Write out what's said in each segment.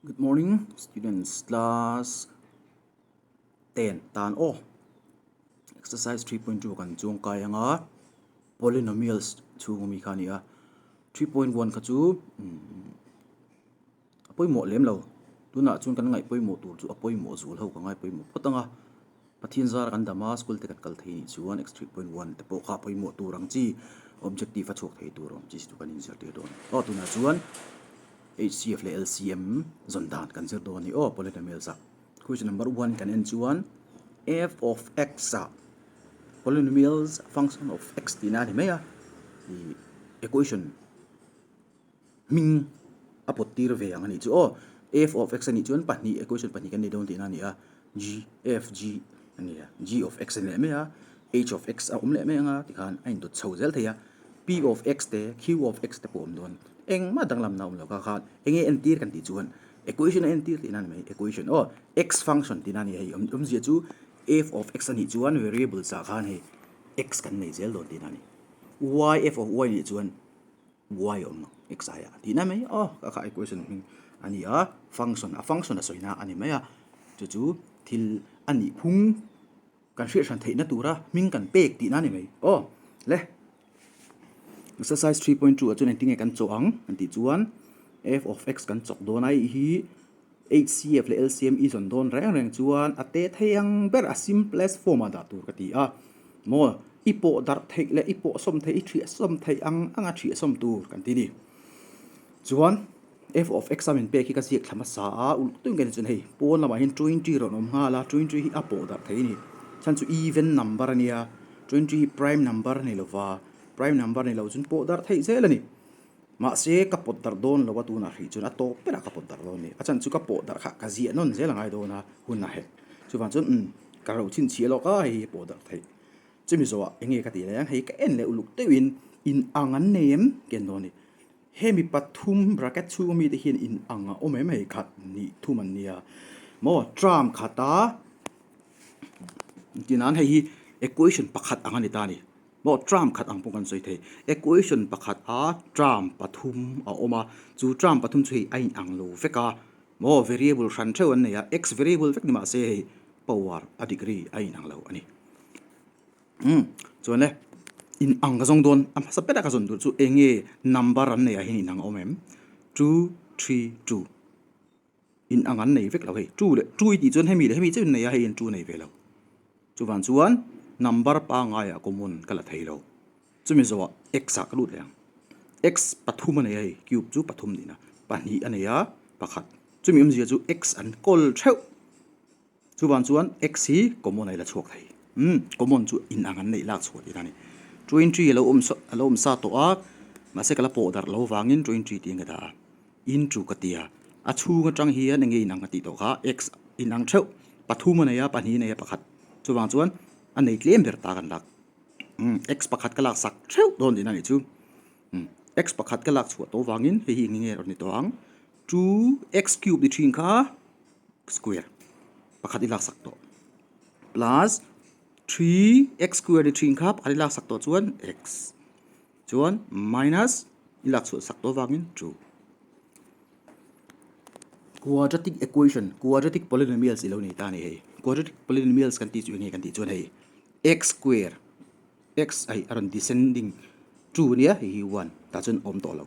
Good morning students class 10 tan aw exercise 3.2 kan chuang kai anga polynomials chhung ami kha ani a 3.1 kha chu a pawimawh lem lo tunah chuan kan ngaih pawimawh tur chu a pawimawh zul ho ka ngai pawimawh phawt anga Pathian zara kan dam a school te kan kal thei nih chuan x 3.1 te pawh kha pawimawh tur ang chi objective a chhuak thei tur awm chi chu kan inzirtir dawn aw tunah chuan HCF leh LCM zawn dan kan zir dawn a ni aw polynomials ah question number 1 kan en chuan f of x ah polynomials function of x tihna a ni mai a ih equation hming a pawt tir ve ang a nih chu aw. F of x a nih chuan pahnih equation pahnih kan nei dawn tihna a ni a, g f g a ni a, g of x a ni leh mai a, h of x a awm leh mai ang a tikhan a indawt chho zel thei a, p of x te q of x te pawh a awm dawn. Engmah danglamna a awm lo kha khan enge entir kan tih chuan equation a entir tihna a ni mai equation aw x function tihna a ni a hei awmzia chu f of x a nih chuan variables ah khan hei x kan nei zel dawn tihna a ni. Y f of y a nih chuan y awm ang x aia a tihna mai aw ka kha equation hming a ni a function a function a sawina a ni mai a chu chu thil a nih phung kan hriat hran theihna tura hming kan pek tihna a ni mai aw le exercise 3.2 ah chuan engtin nge kan chawh ang kan tih chuan f of x kan chawk dawn a hei hi HCF leh LCM i zawn dawn reng reng chuan a te thei ang ber a simplest form ah dah tur ka ti a, maw i pawh darh theih leh i pawh sawm theih i thiah sawm theih ang anga thiah sawm tur kan ti a ni. Chuan f of x a min pek hi ka ziak thla hmasa a, uluk tuin ka ni chuan hei pawn lamah hian 20 rawn awm nghal a, 20 hi a pawh darh thei a ni. Chhan chu even number a nia, 20 hi prime number a ni lova, prime number a ni lo chuan pawh darh theih zel a ni. Mahse, ka pawt darh dawn lo a tunah hrih chuan a tawp berah ka pawt darh dawn a ni. A chan chu ka pawh darh kha ka ziah nawn zel a ngai dawn a, hun a hek. Chuvang chuan umm, ka ro chhinchhiah lawk a, hei hi pawh darh theih. Chumi zawhah eng nge ka tih leh ang, hei ka en leh uluk deuhin in ang an nei em ka en dawn a ni. Hemi pathum bracket chhunga mite hian in ang a awm em hei khat nih thum an nia. Maw term khata tihnan hei hi equation pakhat ang a ni ta a ni. Maw term khat ang pawh kan sawi thei. Equation pakhat a term pathum a awm a, chu term pathum chu hei a inang lo vek a, maw variable hran theuh an nei a, x variable vek ni mah se hei power a degree a inang lo a ni. Umm chuan le inang ka zawng dawn a hmasa ber a ka zawn tur chu eng nge number an neih ah hian inang a awm em? Two, three, two inang an nei vek lo hei two leh two i tih chuan hemi leh hemi chiah in nei a hei hian two a nei ve lo. Chuvang chuan number pangaiah common ka la thei lo. Chumi zawhah x ah ka lut leh ang. X pathum a nei a hei, cube chu pathum nihna, pahnih a nei a, pakhat. Chumi awmzia chu x an kawl theuh. Chuvang chuan x hi common a ila chhuak thei. Umm, common chu inang an neih lak chhuah tihna a ni. 20 a lo awm a lo awm sa tawh a, mahse ka la pawh darh lo vangin 20 tiin ka dah a. Into ka ti a, a chhung atang hian enge inang ka tih tawh kha x inang theuh pathum a nei a pahnih a nei a pakhat chuvang chuan a nei tlem ber ta kan lak umm x pakhat ka lak sak theuh dawn tihna a nih chu umm x pakhat ka lak chhuah tawh vangin hei hi eng nge rawn ni tawh ang two x cube ni thin kha square pakhat i lak sak tawh plus three x square ni thin kha pakhat i lak sak tawh chuan x. Chuan minus i lak chhuah sak tawh vangin 2. Quadratic equation, quadratic polynomials i lo nei ta a ni hei. Quadratic polynomials kan tih chu enge kan tih chuan hei x square x hei a rawn descending 2 ania hei hi 1 tah chuan awm tawh lo.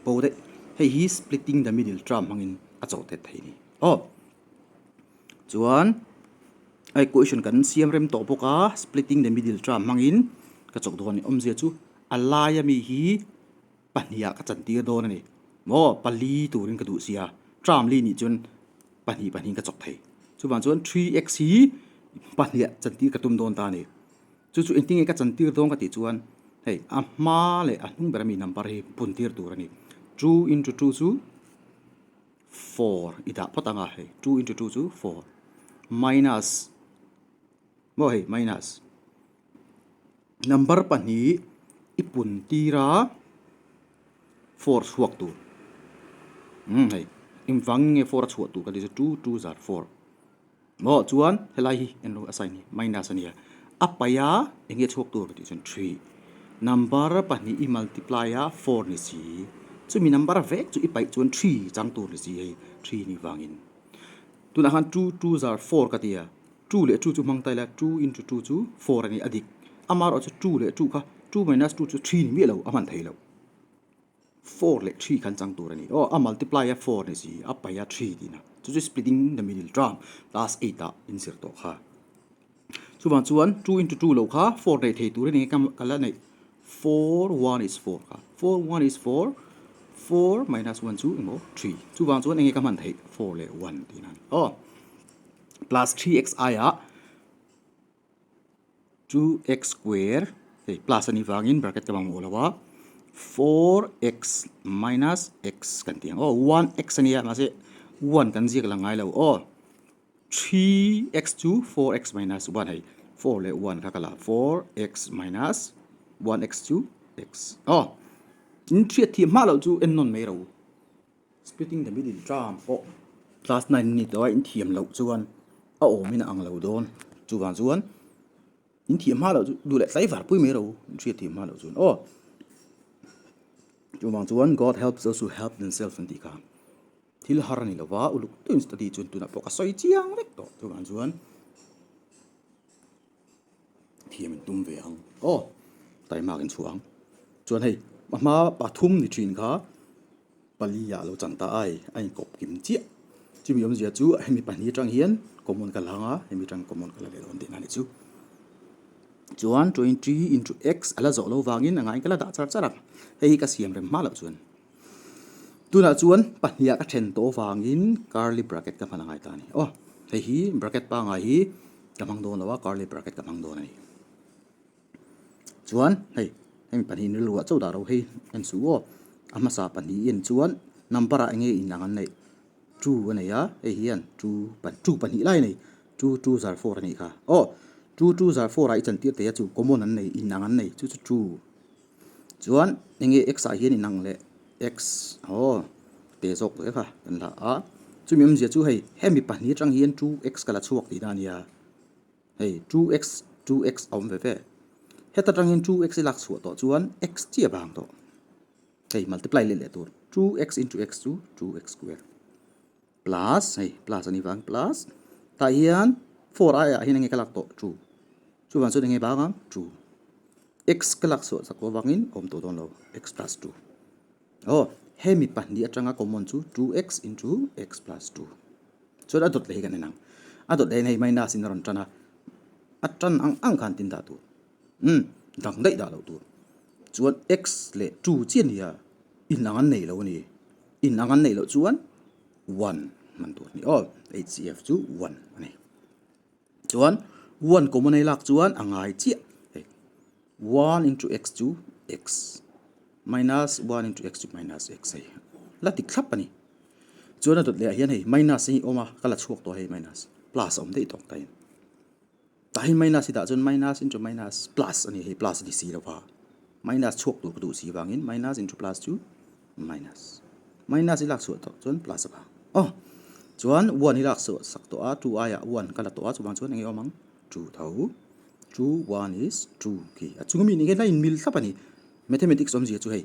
Bo daih hei hi splitting the middle term hmangin a chawh tet thei a ni. Aw. Chuan a equation kan siam rem tawh bawk a splitting the middle term hmangin ka chawk dawn a ni awmzia chu a laia mi hi pahnih ah ka chan tir dawn a ni maw pali turin ka duh sia term li nih chuan pahnih pahnih in ka chawk thei chuvang chuan 3x hi pahnih ah chan tir ka tum dawn ta a ni chu chu engtin nge ka chan tir dawn ka tih chuan hei a hma leh a hnung ber ami number hi bun tir tur a ni 2 into 2 chu. Four i dah phawt ang a hei two into two chu four minus maw hei minus number pahnih i pun tir a four chhuak tur umm hei engvang nge four a chhuah tur ka tih chu two two zar four maw chuan helai hi en rawh a sign hi minus a nia a paih a eng nge chhuak tur ka tih chuan three number pahnih i multiply a four ni si. Chumi number vek chu i paih chuan three chang tur ni si hei three ni vangin. Tunah khan two two zar four ka ti a, two leh two chu hmang ta ila two into two chu four a ni a dik. Amaherawh chu two leh two kha two minus two chu three ni miah lo a hman thei lo. Four leh three khan chang tur a ni. Aw a multiply a four ni si a paih a three tihna. Chu chu splitting the middle term class eight ah in zir tawh kha. Chuvang chuan two into two loh kha four neih thei tur a ni ka la neih four one is four kha four one is four four minus one chu engmaw three chuvang chuan enge ka hman theih four leh one tihna a ni aw plus three x aiah two x square hei plus a nih vangin bracket ka mamawh lo a four x minus x kan tih ang aw one x a nia mahse one kan ziak lang ngai lo aw. 3x chu 4x minus 1 hei 4 leh 1 kha ka la 4x minus 1x chu x aw in hriat thiam hma loh chu en nawn mai ro splitting the middle term pawh class 9 ni tawh a in thiam loh chuan a awm in a ang lo dawn chuvang chuan in thiam hma loh chu duh leh tlaivar pui mai ro in hriat thiam hma loh chuan aw chuvang chuan God helps those who help themselves an tih kha. Thil har a ni lova, uluk deuhin study chuan tunah pawh ka sawi chiang vek tawh. Chuvang chuan thiam in tum ve ang. Aw, taimak in chhuah ang. Chuan hei, a hma pathum ni thin kha pali ah lo chan ta ai, a inkawp kim chiah. Chumi awmzia chu hemi pahnih atang hian common ka la ang a, hemi atang common ka la leh dawn tihna a ni chu. Chuan 20 into x a la zawh lo vangin a ngaiin ka la dah char char ang. Hei hi ka siam rem hma loh chuan. Tunah chuan pahniha ka then tawh avangin curly bracket ka hman a ngai ta a ni. Aw, hei hi bracket pangngai hi ka hmang dawn lo a, curly bracket ka hmang dawn a ni. Chuan hei, hemi pahnih rilruah chauh dah ro hei en suh aw. A hmasa pahnih en chuan number ah enge inang an neih? Two a nei a, hei hian two, two pahnih lai a nei. Two two zar four a nih kha. Aw, two two zar four ah i chantir thei a chu common an nei, inang an nei, chu chu two. Chuan enge x ah hian inang leh x aw te zawk zel kha kan la a, chumi awmzia chu hei hemi pahnih atang hian 2x ka la chhuak tihna a nia, hei 2x 2x a awm ve ve, heta tang hian 2x i lak chhuah tawh chuan x chiah vang tawh, hei multiply let leh tur 2x into x chu 2x square plus hei plus a nih vang plus tah hian 4 aiah hian enge ka lak tawh 2 chuvang chuan enge bang ang 2. X ka lak chhuah chak avangin awm tawh dawn lo, x plus 2. Aw, hemi pahnih atanga common chu 2x into x plus 2. Chuan a dawt leh hi kan en ang. A dawt leh hian hei minus in a rawn tan a, a tan ang ang khan tin dah tur. Umm, dang daih dah loh tur. Chuan x leh 2 chiah nia inang an nei lo a ni. Inang an neih loh chuan 1 hman tur a ni. Aw, HCF chu 1 a ni. Chuan one common a i lak chuan a ngai chiah hei one into x chu x minus one into x chu minus x hei la tik thlap a ni. Chuan a dawt leh ah hian hei minus hi awm a ka la chhuak tawh hei minus plus a awm daih tawh ta hian tah hian minus hi dah chuan minus into minus plus a ni hei plus a ni si lo va minus chhuak tur ka duh si vangin minus into plus chu minus minus i lak chhuah tawh chuan plus a vang aw chuan one i lak chhuah sak tawh a two aiah one ka la tawh a chuvang chuan enge awm ang two tho two one is two khi a chung ami nih hian a inmil thlap a ni mathematics awmzia chu hei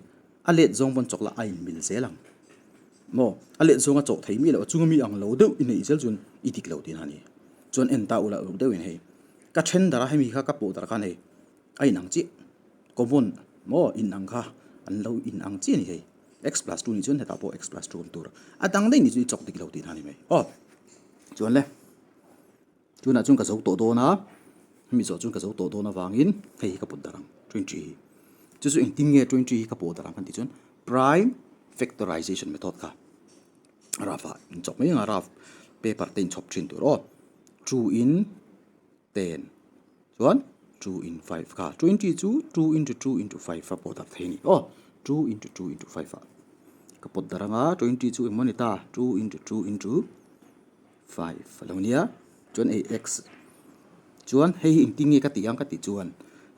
a let zawng pawn chawk lah a inmil zel ang maw a let zawnga chawh thei miah loh a chung ami ang lo deuh i neih zel chuan i dik lo tihna a ni chuan en ta ula uluk deuhin hei ka then darh a hemi kha ka pawh darh khan hei a inang chiah common maw inang kha an lo inang chiah a ni hei x plus 2 nih chuan hetah pawh x plus 2 awm tur a dang daih nih chu i chawk dik lo tihna a ni mai aw chuan le tunah chuan ka zo tawh dawn a hemi zawh chuan ka zo tawh dawn avangin hei hi ka put darh ang 20 hi chu chu engtin nge 20 hi ka pawh darh ang kan tih chuan prime factorization method kha rough ah in chawk mai ang a rough paper te inchhawp thin tur aw 2 in 10 chuan 2 in 5 kha 20 chu 2 into 2 into 5 a pawh darh thei a ni aw 2 into 2 into 5 a ka pawt darh anga 20 chu engmaw ni ta 2 into 2 into 5 a lo nia chuan hei x chuan hei hi engtin nge ka tih ang ka tih chuan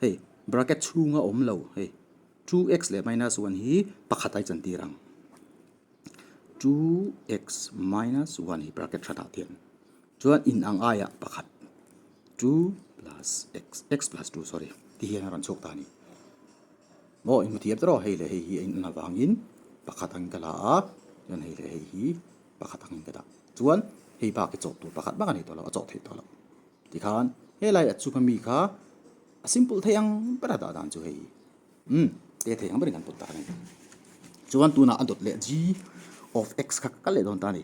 hei bracket chhunga awm lo hei 2x leh minus 1 hi pakhat a chantir ang 2x minus 1 hi bracket thatah hian Chuan in ang aiah pakhat 2 plus x, x plus 2 sorry ti hian a rawn chhuak ta a ni. Maw in hmu thiam tawh hei leh hei hi a in ang avangin Pakhat angin ka la a, chuan hei leh hei hi pakhat angin ka dah. Chuan hei bak hi chawh tur pakhat bak a nei tawh lo, a chawh theih tawh lo. Tikhan helai a chunga mi kha a simple thei ang ber a dah dan chu hei umm te thei ang berin kan put ta a ni. Chuan tunah a dawt leh g of x kha ka kal leh dawn ta a ni.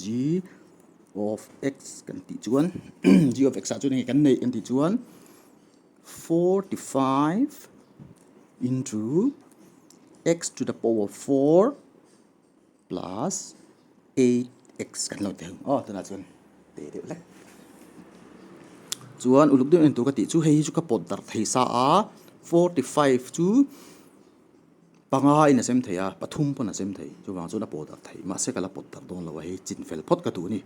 G of x kan tih chuan g of x ah chuan enge kan neih kan tih chuan 45 into x to the power 4 plus 8x kan lo ti ang aw tunah chuan te deuh hlek chuan uluk deuh en tur ka tih chu hei hi chu ka pawt darh thei sa a 45 chu panga in a sem thei a pathum pawn a sem thei chuvang chuan a pawt darh thei mahse ka la pawt darh dawn lo a hei chin fel phawt ka duh a ni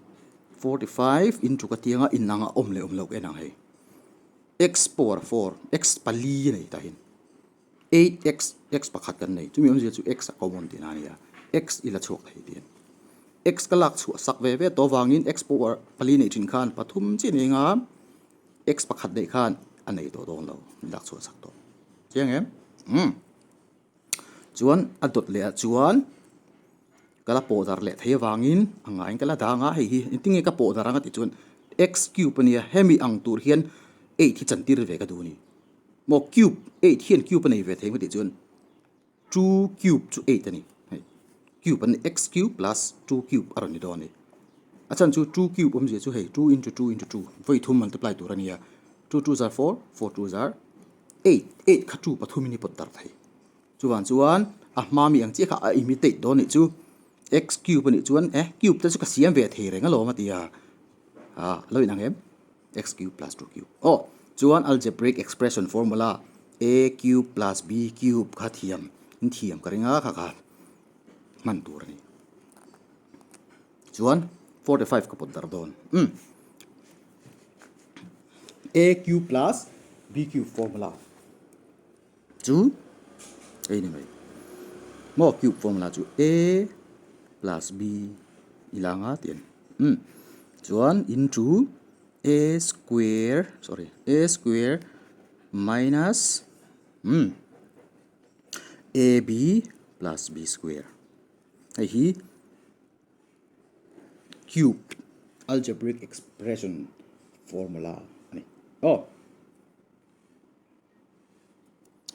45 into ka tianga inang a awm leh awm loh ka en ang hei x power 4 x pali a nei tah hian. 8x, x pakhat kan nei. Chumi awmzia chu x a common tihna a ni a, x i la chhuak thei tih a ni. X ka lak chhuah sak ve ve tawh avangin x power pali neih thin khan pathum chiah nei anga x pakhat neih khan a nei tawh dawn lo, min lak chhuah sak tawh. Chiang em? Umm. Chuan a dawt leh ah chuan ka la pawh dar leh thei avangin a ngaiin ka la dang a, hei hi engtin nge ka pawh dar ang a tih chuan x cube a nia, hemi ang tur hian eight hi chantir ve ka duh a ni. Maw cube eight hian cube a nei ve thei maw tih chuan two cube chu eight a ni hei cube an ni x cube plus two cube a rawn ni dawn a ni a chhan chu two cube awmzia chu hei two into two into two vawi thum multiply tur a nia two two zar four four two zar eight eight kha two pathum in i pawt darh thei chuvang chuan a hma mi ang chiah kha a imitate dawn a nih chu x cube a nih chuan eh cube te chu ka siam ve thei reng alawm a ti a ah a lo inang em. X cube plus 2 cube. Aw, chuan algebraic expression formula a cube plus b cube kha thiam in thiam ka ring a kha kha hman tur a ni. Chuan 45 ka pawt darh dawn. Um. A cube plus b cube formula chu hei ni mai. Maw cube formula chu a plus b ila anga tih a ni. Um chuan into a square sorry a square minus um ab plus b square hei hi cube algebraic expression formula a ni aw.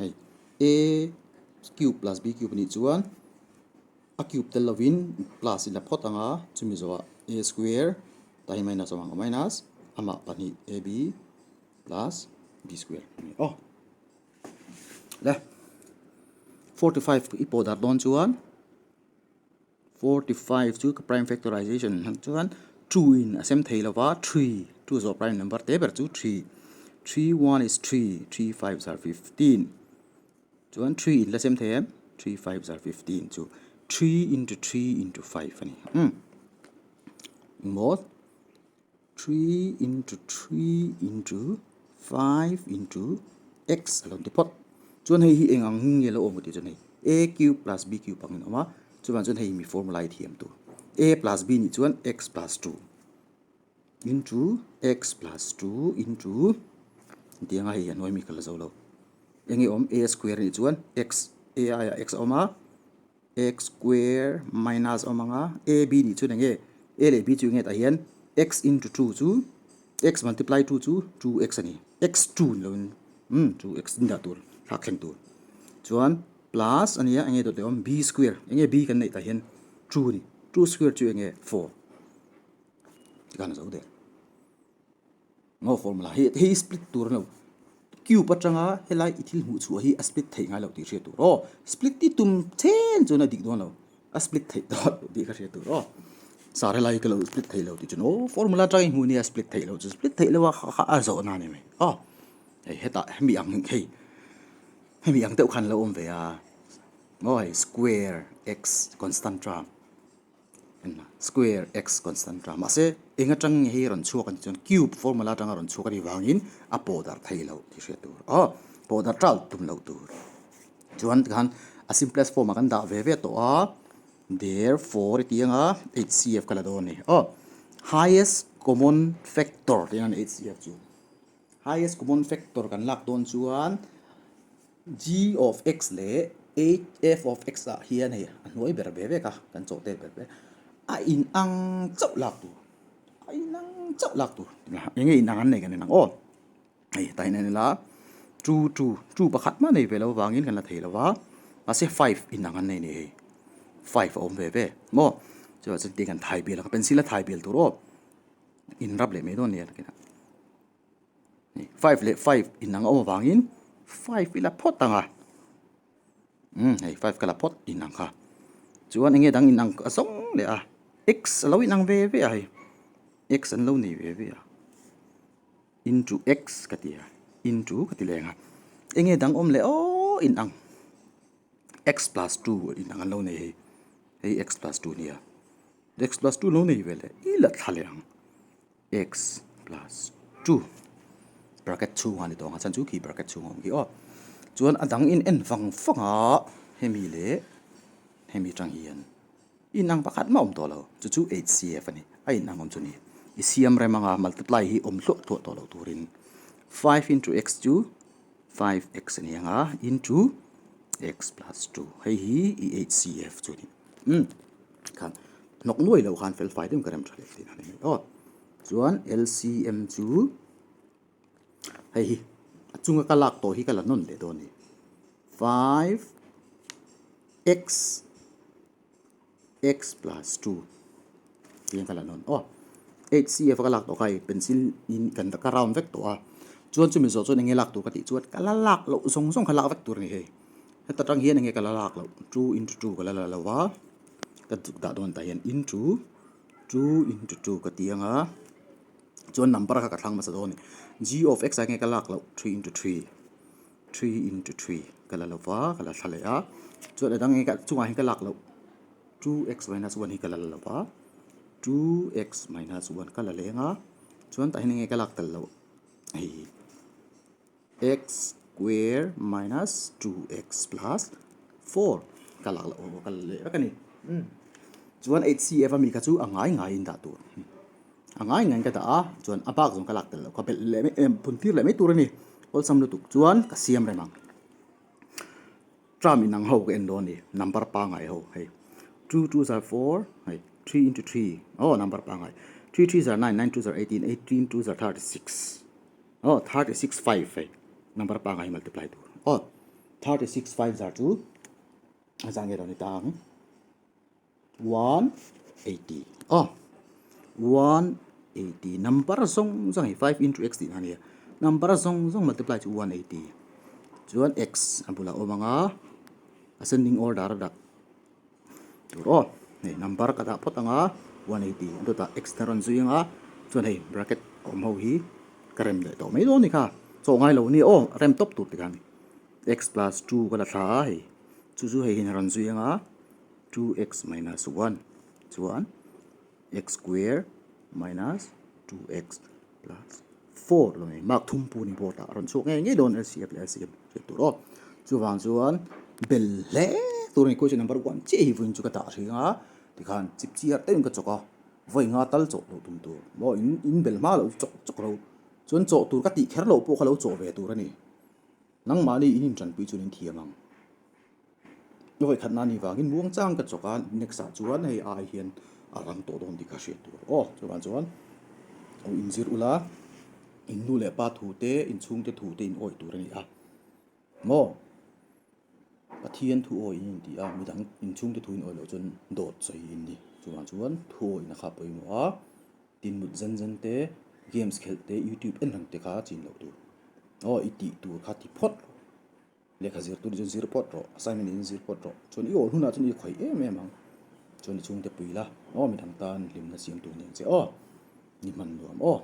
Hei a cube plus b cube anih chuan a cube tel lovin plus in la phawt ang a chumi zawhah a square tah hi minus a awm ang minus amah pahnih a b plus b square a ni aw. Le 45 i pawh dar dawn chuan. 45 chu ka prime factorization hmang chuan 2 in a sem thei lova 3 2 zawh prime number te ber chu 3 3 1 is 3 3 5 zar 15 chuan 3 in la sem thei em 3 5 zar 15 chu 3 into 3 into 5 ani um maw 3 into 3 into 5 into x a lo ti phawt. Chuan hei hi eng ang nge lo awm ka tih chuan hei a cube plus b cube angin a awm a, chuvang chuan hei mi formula hi thiam tur. a plus b nih chuan x plus 2 into x plus 2 into tianga hei a hnuai mi ka la zo lo. Enge awm a square nih chuan x a aiah x a awm a. x square minus awm ang a a b nih chuan eng nge a leh b chu eng nge tah hian x into 2 chu x multiply 2 chu 2x a ni x 2 ni lovin umm 2x in dah tur thlak thleng tur chuan plus a nia eng nge dawt leh awm b square eng nge b kan neih tah hian 2 a ni 2 square chu eng nge 4 tikhan a zo der. Ngo formula hi hei split tur a ni lo cube atanga helai i thil hmuh chhuah hi a split theih ngai lo tih hriat tur aw split i tum chen chuan a dik dawn lo a split theih dawn lo tih ka hriat tur aw sar helai ka lo split thei lo tih chuan aw formula atanga i hmuh nia split theih loh chu split theih loh a kha kha a zawh na a ni mai aw hei hetah hemi ang hei hemi ang deuh khan a lo awm ve a maw hei square x constant term. Square x constant a mahse eng atang nge hei rawn chhuak a nih chuan cube formula atanga rawn chhuak a nih vangin a pawh darh thei loh tih hriat tur aw pawh darh ṭal tum loh tur chuan tikhan a simplest form ah kan dah ve ve tawh a therefore i tih anga HCF ka la dawn a ni aw highest common factor tih a ni HCF chu highest common factor kan lak dawn chuan g of x leh. H f of x ah hian hei a hnuai ber ve vek a, kan chawh tel ber ber a inang chauh lak tur, a inang chauh lak tur eng nge inang an nei kan en ang aw. Hei tah hian en ila two two two pakhat mah nei ve lo avangin kan la thei lo va mahse five inang an nei a ni hei five a awm ve ve maw chuvang chuan tiang kan thai bial ang pencil a thai bial tur aw inrap leh mai dawn a ni a nakinah five leh five inang a awm avangin five ila phawt ang a umm hei five ka la phawt inang kha chuan enge dang inang a zawng leh a x a lo inang ve ve a hei x an lo nei ve ve a. Into x ka ti a, into ka ti leng a. Enge dang awm leh aw inang x plus 2 inang an lo nei hei. Hei x plus 2 nia. X plus 2 lo nei ve leh i la thla leh ang. X plus 2 bracket chhungah ni tawh ang a chan chu khi bracket chhungah awm khi aw. Chuan a dang in en vang vang a hemi leh hemi tang hian Inang pakhat mah awm tawh lo, chu chu HCF a ni. A inang awm chu ni. I siam rem anga multiply hi awm hluah hluah tawh lo turin five into x chu five x a ni anga into x plus 2 hei hi i HCF chu a ni. Umm khan hnawk nuai loh khan fel fai deuhin ka rem tha leh thin a ni mai aw. Chuan LCM chu hei hi a chunga ka lak tawh hi ka la nawn leh dawn a ni. Five x x plus 2 tiang ka la nawn aw HCF ka lak tawh kha hei pencil in kan ka round vek tawh a chuan chumi zawh chuan enge lak tur ka tih chuan ka la lak loh zawng zawng kha lak vek tur a ni hei heta tang hian enge ka la lak loh 2 into 2 ka la la lo va ka zuk dah dawn tah hian into 2 into 2 ka ti ang a chuan number kha ka thlang hmasa dawn a ni g of x ah enge ka lak loh 3 into 3. Three into three ka la lo va, ka la thla leh a. Chuan a dang hi ka chungah hian ka lak loh 2x minus 1 hi ka la la lo va, 2x minus 1 ka la leng a. Chuan tah hian enge ka lak tel loh hei x square minus 2x plus 4 ka lak loh ka la leh vek a ni. Chuan HCF ami kha chu a ngai ngaiin dah tur. A ngai ngaiin ka dah a, chuan a bak zawng ka lak tel loh kha belh leh mai em phun tir leh mai tur a ni. Awlsam lutuk chuan ka siam reng ang. Term inang ho ka en dawn a ni, number pangngai ho hei. Two two zar four hei, three into three aw number pangngai. Three three zar nine, nine two zar 18, 18 two zar 36 aw 36 five hei number pangngai multiply tur aw 36 five zar chu a zah nge lo ni ta ang. 180 aw 180 number zawng zawng hei 5 into x tih na ania number zawng zawng multiply chu 180 chuan x a bulah awm anga ascending order a dah tur aw hei number ka dah phawt anga 180 a dawtah x te rawn zui anga chuan hei bracket awm ho hi ka rem leh tawh mai dawn a ni kha chawh ngai lo a nia aw rem tawp tur tikhan x plus 2 ka la thla a hei chu chu hei hian a rawn zui anga. 2x minus 1 chuan x square minus 2x plus 4 lo nei mark thum pu ni board ah a rawn chhuak ngei ngei dawn LCF leh LCM hriat tur aw chuvang chuan bel hle tur a ni question number 1 chiah hi vawiin chu ka dah hrih anga tikhan chip chiar deuhin ka chawk a vawi nga tal chawh loh tum tur maw in in bel hma loh chawk chawk lo chuan chawh tur ka tih kher loh pawh kha lo chawh ve tur a ni nangmahni in intanpui chuan in thiam ang. Vawi khatna a nih vangin muang chang ka chawk a, next ah chuan hei ai hian a rang tawh dawn tih ka hriat tur aw. Chuvang chuan aw inzir ula, in nu leh pa thu te, in chhungte thu te in awih tur a ni a. Maw? Pathian thu awih in inti a, midang in chhungte thu in awih loh chuan dawt sawi in ni. Chuvang chuan thu awihna kha pawimawh a, tin mut zen zen te, games khelh te, youtube en reng te kha chin loh tur. Aw i tih tur kha ti phawt rawh. Lehkha zir tur chuan zir phawt rawh, assignment in zir phawt rawh. Chuan i awl hunah chuan i khawih em em ang. Chuan i chhungte pui la, aw midang tan hlimna siam tur ni ang che aw. Ni hman nuam aw.